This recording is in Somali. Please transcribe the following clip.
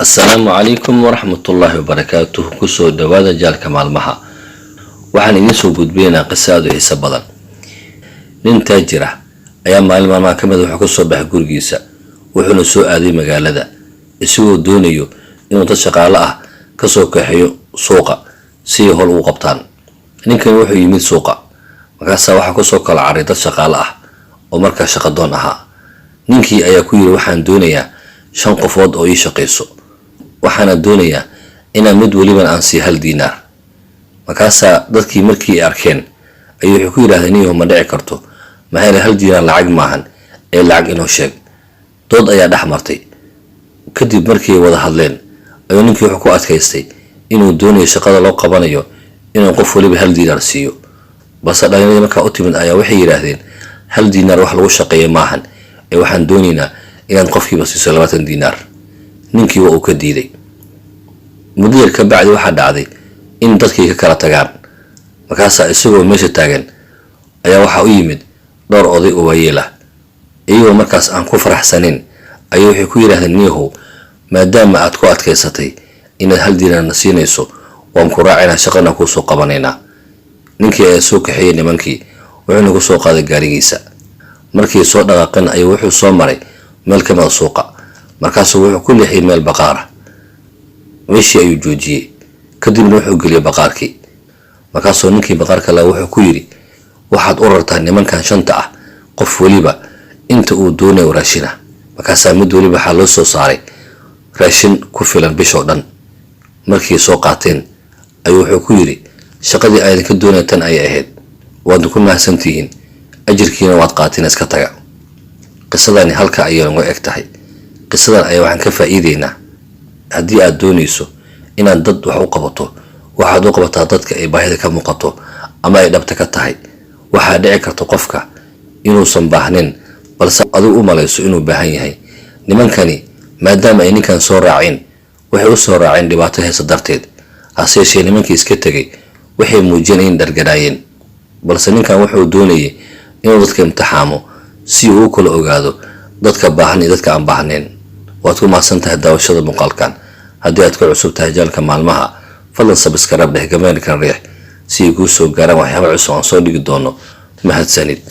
Assalaamu calaykum waraxmatullaahi wabarakaatuh. Kusoo dhawaada jaalka maalmaha. Waxaan idiin soo gudbinaynaa qiso aad u xiiso badan. Nin taajir ah ayaa maalin maalmaha ka mid wuxuu ka soo baxay gurigiisa, wuxuuna soo aaday magaalada, isagoo doonayo inuu dad shaqaale ah kasoo kaxeeyo suuqa si ay howl ugu qabtaan. Ninkani wuxuu yimid suuqa, markaasaa waxaa kusoo kala caray dad shaqaale ah oo markaa shaqadoon ahaa. Ninkii ayaa ku yidhi: "Waxaan doonayaa shan qofood oo ii shaqayso, waxaana doonayaa inaan mid weliban aan siiyo 1 diinaar." Markaasaa dadkii markii ay arkeen ayuu wuxuu ku yidhahdeen: "Niyaho, ma dhici karto, maxaa yeele 1 diinaar lacag maahan, ee lacag inoo sheeg." Dood ayaa dhex martay. Kadib markii ay wada hadleen ayuu ninkii wuxuu ku adkaystay inuu doonayo shaqada loo qabanayo inuu qof weliba 1 diinaar siiyo. Balse dhalinyaradii markaa u timid ayaa waxay yidhaahdeen: "1 diinaar wax lagu shaqeeya maahan, ee waxaan doonaynaa inaad qofkiiba siiso 20 diinaar." Ninkii waa uu ka diiday. Muddo yar ka bacdi waxaa dhacday in dadkii ka kala tagaan. Markaasaa isagoo meesha taagan ayaa waxaa u yimid dhowr oday oo waayeel ah. Iyagoo markaas aan ku faraxsanin ayay waxay ku yidhahdeen: "Niyahow, maadaama aad ku adkaysatay inaad 1 diinaarna siinayso, waan ku raacaynaa, shaqana kuusoo qabanaynaa." Ninkii ayaa soo kaxeeyey nimankii, wuxuuna ku soo qaaday gaarigiisa. Markii soo dhaqaaqin ayuu wuxuu soo maray meel ka mida suuqa. Markaasuu wuxuu ku leexiyey meel baqaara. Meeshii ayuu joojiyey, kadibna wuxuu geliyey baqaarkii. Markaasuu ninkii baqaarka laha wuxuu ku yidhi: "Waxaad u rartaa nimankan shanta ah qof weliba inta uu doonayo raashina." Markaasaa mid weliba waxaa loo soo saaray raashin ku filan bishoo dhan. Markii soo qaateen ayuu wuxuu ku yidhi: "Shaqadii aydinka doonaya tan ayay ahayd, waadna ku mahadsantihiin, ajirkiina waad qaateen, iska taga." Qisadani halka ayay noga eg tahay. Qisadan ayaa waxaan ka faa'iideynaa: haddii aad doonayso inaad dad wax u qabato, waxaad u qabataa dadka ay baahida ka muuqato ama ay dhabta ka tahay. Waxaa dhici karta qofka inuusan baahnin, balse adigu u malayso inuu baahan yahay. Nimankani maadaama ay ninkan soo raaceen, waxay u soo raaceen dhibaato heesa darteed. Hase yeeshee nimankii iska tegay waxay muujiyeen in dharganaayeen, balse ninkan wuxuu doonayay inuu dadka imtixaamo si uu u kala ogaado dadka baahan iyo dadka aan baahnayn. Waad ku mahadsan tahay daawashada muuqaalkan. Haddii aad ku cusub tahay jaalka maalmaha, fadlan subscribe dheh, gambaleelkan riix, si ay kuu soo gaaraan waxyaaba cusub aan soo dhigi doono. Mahadsanid.